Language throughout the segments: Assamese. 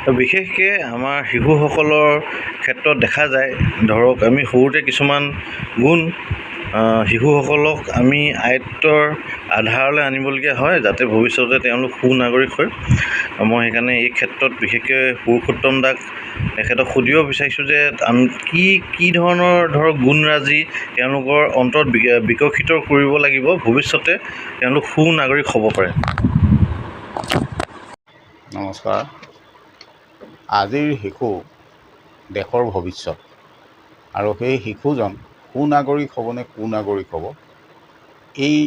বিশেষকৈ আমাৰ শিশুসকলৰ ক্ষেত্ৰত দেখা যায়, ধৰক আমি সৰুতে কিছুমান গুণ শিশুসকলক আমি আয়ত্তৰ আধাৰলৈ আনিবলগীয়া হয়, যাতে ভৱিষ্যতে তেওঁলোক সু নাগৰিক হয়। মই সেইকাৰণে এই ক্ষেত্ৰত বিশেষকৈ পুৰুষোত্তম দাক তেখেতক সুধিব বিচাৰিছোঁ যে আমি কি কি ধৰণৰ ধৰক গুণৰাজি তেওঁলোকৰ অন্তৰত বিকশিত কৰিব লাগিব, ভৱিষ্যতে তেওঁলোক সু নাগৰিক হ'ব পাৰে। নমস্কাৰ। আজিৰ শিশু দেশৰ ভৱিষ্যত, আৰু সেই শিশুজন সুনাগৰিক হ'বনে কুনাগৰিক হ'ব, এই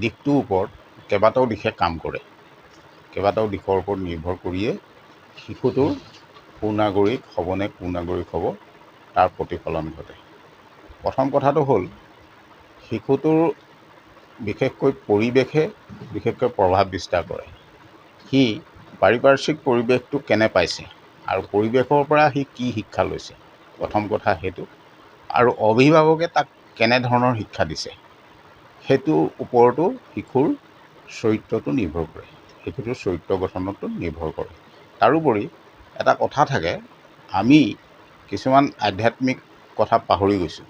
দিশটোৰ ওপৰত কেইবাটাও দিশে কাম কৰে। কেইবাটাও দিশৰ ওপৰত নিৰ্ভৰ কৰিয়ে শিশুটোৰ সুনাগৰিক হ'বনে কুনাগৰিক হ'ব তাৰ প্ৰতিফলন ঘটে। প্ৰথম কথাটো হ'ল, শিশুটোৰ বিশেষকৈ পৰিৱেশে বিশেষকৈ প্ৰভাৱ বিস্তাৰ কৰে। সি পাৰিপাৰ্শ্বিক পৰিৱেশটো কেনে পাইছে আৰু পৰিৱেশৰ পৰা সি কি শিক্ষা লৈছে, প্ৰথম কথা সেইটো। আৰু অভিভাৱকে তাক কেনেধৰণৰ শিক্ষা দিছে সেইটোৰ ওপৰতো শিশুৰ চৰিত্ৰটো নিৰ্ভৰ কৰে, শিশুটোৰ চৰিত্ৰ গঠনতো নিৰ্ভৰ কৰে। তাৰোপৰি এটা কথা থাকে, আমি কিছুমান আধ্যাত্মিক কথা পাহৰি গৈছোঁ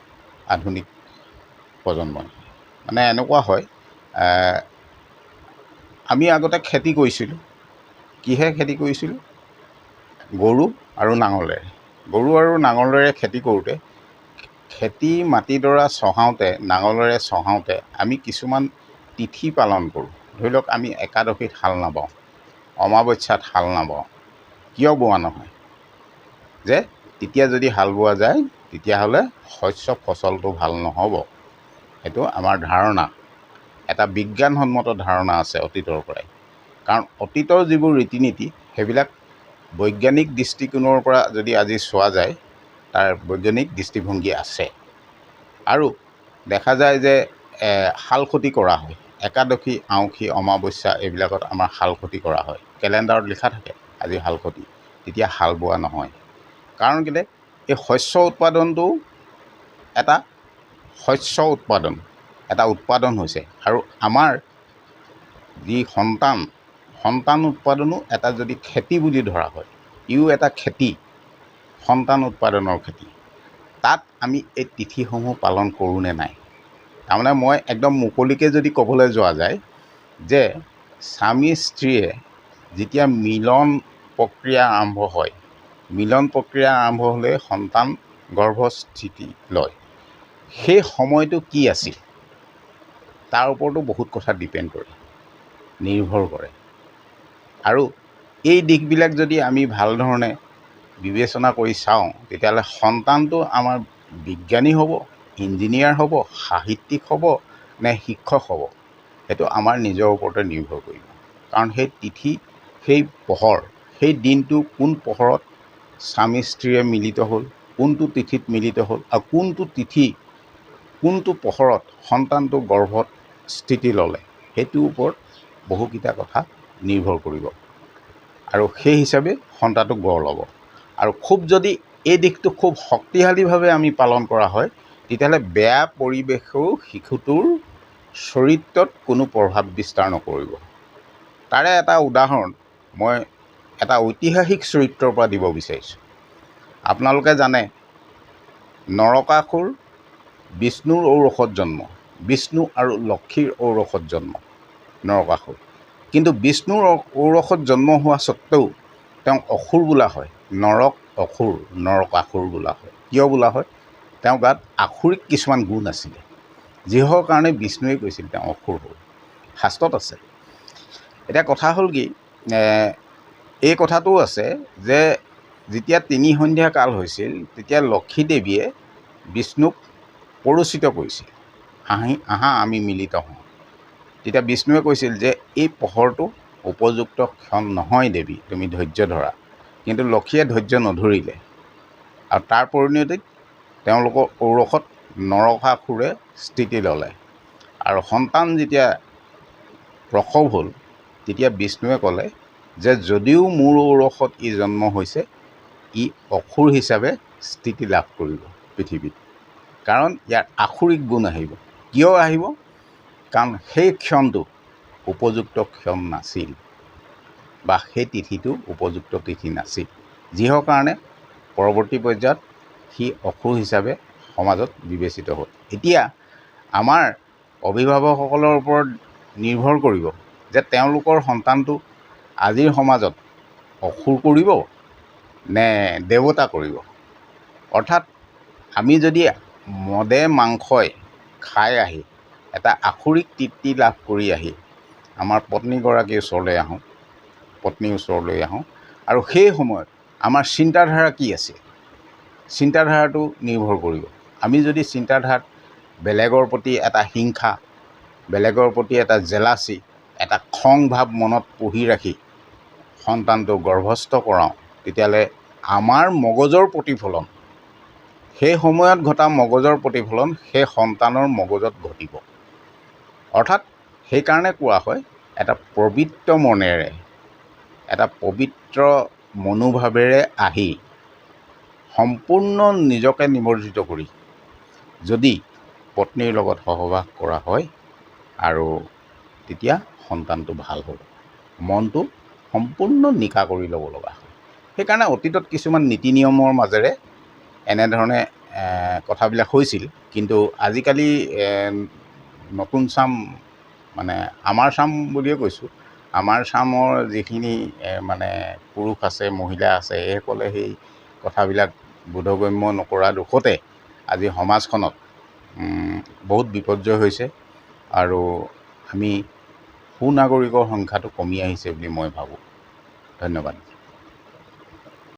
আধুনিক প্ৰজন্মই। মানে এনেকুৱা হয়, আমি আগতে খেতি কৰিছিলোঁ। কিহে খেতি কৰিছিলোঁ? গৰু আৰু নাঙলেৰে। গৰু আৰু নাঙলেৰে খেতি কৰোঁতে, খেতি মাটিডৰা চহাওঁতে, নাঙলেৰে চহাওঁতে আমি কিছুমান তিথি পালন কৰোঁ। ধৰি লওক, আমি একাদশীত হাল নাবাওঁ, অমাৱস্যাত হাল নাবাওঁ। কিয় বোৱা নহয়? যে তেতিয়া যদি হাল বোৱা যায় তেতিয়াহ'লে শস্য ফচলটো ভাল নহ'ব। সেইটো আমাৰ ধাৰণা, এটা বিজ্ঞানসন্মত ধাৰণা আছে অতীতৰ পৰাই। কাৰণ অতীতৰ যিবোৰ ৰীতি নীতি, সেইবিলাক বৈজ্ঞানিক দৃষ্টিকোণৰ পৰা যদি আজি চোৱা যায়, তাৰ বৈজ্ঞানিক দৃষ্টিভংগী আছে। আৰু দেখা যায় যে হালখতি কৰা হয় একাদশী, আঁউসী, অমাৱস্যা এইবিলাকত আমাৰ হালখতি কৰা হয়। কেলেণ্ডাৰত লিখা থাকে আজি হালখতি, তেতিয়া হাল বোৱা নহয়। কাৰণ কেলৈ? এই শস্য উৎপাদনটো এটা শস্য উৎপাদন, এটা উৎপাদন হৈছে। আৰু আমাৰ যি সন্তান, সন্তান উৎপাদনো এটা যদি খেতি বুলি ধৰা হয়, ইও এটা খেতি, সন্তান উৎপাদনৰ খেতি। তাত আমি এই তিথিসমূহ পালন কৰোঁনে নাই? তাৰমানে মই একদম মুকলিকৈ যদি ক'বলৈ যোৱা যায় যে স্বামী স্ত্ৰীয়ে যেতিয়া মিলন প্ৰক্ৰিয়া আৰম্ভ হয়, মিলন প্ৰক্ৰিয়া আৰম্ভ হ'লে সন্তান গৰ্ভস্থিতি লয়। সেই সময়টো কি আছিল তাৰ ওপৰতো বহুত কথা ডিপেণ্ড কৰে, নিৰ্ভৰ কৰে। আৰু এই দিশবিলাক যদি আমি ভাল ধৰণে বিবেচনা কৰি চাওঁ, তেতিয়াহ'লে সন্তানটো আমাৰ বিজ্ঞানী হ'ব, ইঞ্জিনিয়াৰ হ'ব, সাহিত্যিক হ'ব নে শিক্ষক হ'ব, সেইটো আমাৰ নিজৰ ওপৰতে নিৰ্ভৰ কৰিব। কাৰণ সেই তিথি, সেই পহৰ, সেই দিনটো কোন পহৰত স্বামী স্ত্ৰীয়ে মিলিত হ'ল, কোনটো তিথিত মিলিত হ'ল, আৰু কোনটো তিথি কোনটো পহৰত সন্তানটো গৰ্ভত স্থিতি ল'লে, সেইটোৰ ওপৰত বহুকেইটা কথা নিৰ্ভৰ কৰিব। আৰু সেই হিচাপে সন্তানটো গঢ় ল'ব। আৰু খুব যদি এই দিশটো খুব শক্তিশালীভাৱে আমি পালন কৰা হয়, তেতিয়াহ'লে বেয়া পৰিৱেশেও শিশুটোৰ চৰিত্ৰত কোনো প্ৰভাৱ বিস্তাৰ নকৰিব। তাৰে এটা উদাহৰণ মই এটা ঐতিহাসিক চৰিত্ৰৰ পৰা দিব বিচাৰিছোঁ। আপোনালোকে জানে, নৰকাসুৰ বিষ্ণুৰ ঔৰসত জন্ম, বিষ্ণু আৰু লক্ষীৰ ঔৰসত জন্ম নৰকাসুৰ। কিন্তু বিষ্ণুৰ ঔৰসত জন্ম হোৱা স্বত্তেও তেওঁক অসুৰ বোলা হয়, নৰক অসুৰ, নৰকাসুৰ বোলা হয়। কিয় বোলা হয়? তেওঁৰ গাত আসুৰিক কিছুমান গুণ আছিলে, যিহৰ কাৰণে বিষ্ণুৱে কৈছিল তেওঁ অসুৰ হ'ল, শাস্ত্ৰত আছে। এতিয়া কথা হ'ল কি, এই কথাটোও আছে যে যেতিয়া তিনি সন্ধ্যা কাল হৈছিল, তেতিয়া লক্ষী দেৱীয়ে বিষ্ণুক প্ৰৰোচিত কৰিছিল, আহি আহা আমি মিলিত হওঁ। তেতিয়া বিষ্ণুৱে কৈছিল যে এই পহৰটো উপযুক্ত ক্ষণ নহয় দেৱী, তুমি ধৈৰ্য ধৰা। কিন্তু লক্ষীয়ে ধৈৰ্য নধৰিলে, আৰু তাৰ পৰিণতিত তেওঁলোকৰ ঔৰসত নৰকাসুৰে স্থিতি ল'লে। আৰু সন্তান যেতিয়া প্ৰসৱ হ'ল, তেতিয়া বিষ্ণুৱে ক'লে যে যদিও মোৰ ঔৰসত ই জন্ম হৈছে, ই অসুৰ হিচাপে স্থিতি লাভ কৰিব পৃথিৱীত, কাৰণ ইয়াৰ আসুৰিক গুণ আহিব। কিয় আহিব? কাৰণ সেই ক্ষণটো উপযুক্ত ক্ষণ নাছিল। বা সেই তিথিটো উপযুক্ত তিথি নাছিল, যিহৰ কাৰণে পৰৱৰ্তী পৰ্যায়ত সি অসুৰ হিচাপে সমাজত বিবেচিত হ'ল। এতিয়া আমাৰ অভিভাৱকসকলৰ ওপৰত নিৰ্ভৰ কৰিব যে তেওঁলোকৰ সন্তানটো আজিৰ সমাজত অসুৰ কৰিব নে দেৱতা কৰিব। অৰ্থাৎ আমি যদি মদে মাংসই খাই আহি এটা আসুৰিক তৃপ্তি লাভ কৰি আহি আমাৰ পত্নীগৰাকীৰ ওচৰলৈ আহোঁ, পত্নীৰ ওচৰলৈ আহোঁ, আৰু সেই সময়ত আমাৰ চিন্তাধাৰা কি আছে, চিন্তাধাৰাটো নিৰ্ভৰ কৰিব। আমি যদি চিন্তাধাৰাত বেলেগৰ প্ৰতি এটা হিংসা, বেলেগৰ প্ৰতি এটা জেলাচি, এটা খং ভাৱ মনত পুহি ৰাখি সন্তানটো গৰ্ভস্থ কৰাওঁ, তেতিয়াহ'লে আমাৰ মগজৰ প্ৰতিফলন, সেই সময়ত ঘটা মগজৰ প্ৰতিফলন সেই সন্তানৰ মগজত ঘটিব। অৰ্থাৎ সেইকাৰণে কোৱা হয়, এটা পবিত্ৰ মনেৰে, এটা পবিত্ৰ মনোভাৱেৰে আহি সম্পূৰ্ণ নিজকে নিমজ্জিত কৰি যদি পত্নীৰ লগত সহবাস কৰা হয়, আৰু তেতিয়া সন্তানটো ভাল হ'ব, মনটো সম্পূৰ্ণ নিকা কৰি ল'ব লগা হয়। সেইকাৰণে অতীতত কিছুমান নীতি নিয়মৰ মাজেৰে এনেধৰণে কথাবিলাক হৈছিল। কিন্তু আজিকালি নতুন চাম, মানে আমাৰ চাম বুলিয়ে কৈছোঁ, আমাৰ চামৰ যিখিনি মানে পুৰুষ আছে, মহিলা আছে, সেইসকলে সেই কথাবিলাক বোধগম্য নকৰা দোষতে আজি সমাজখনত বহুত বিপৰ্যয় হৈছে, আৰু আমি সুনাগৰিকৰ সংখ্যাটো কমি আহিছে বুলি মই ভাবোঁ। ধন্যবাদ।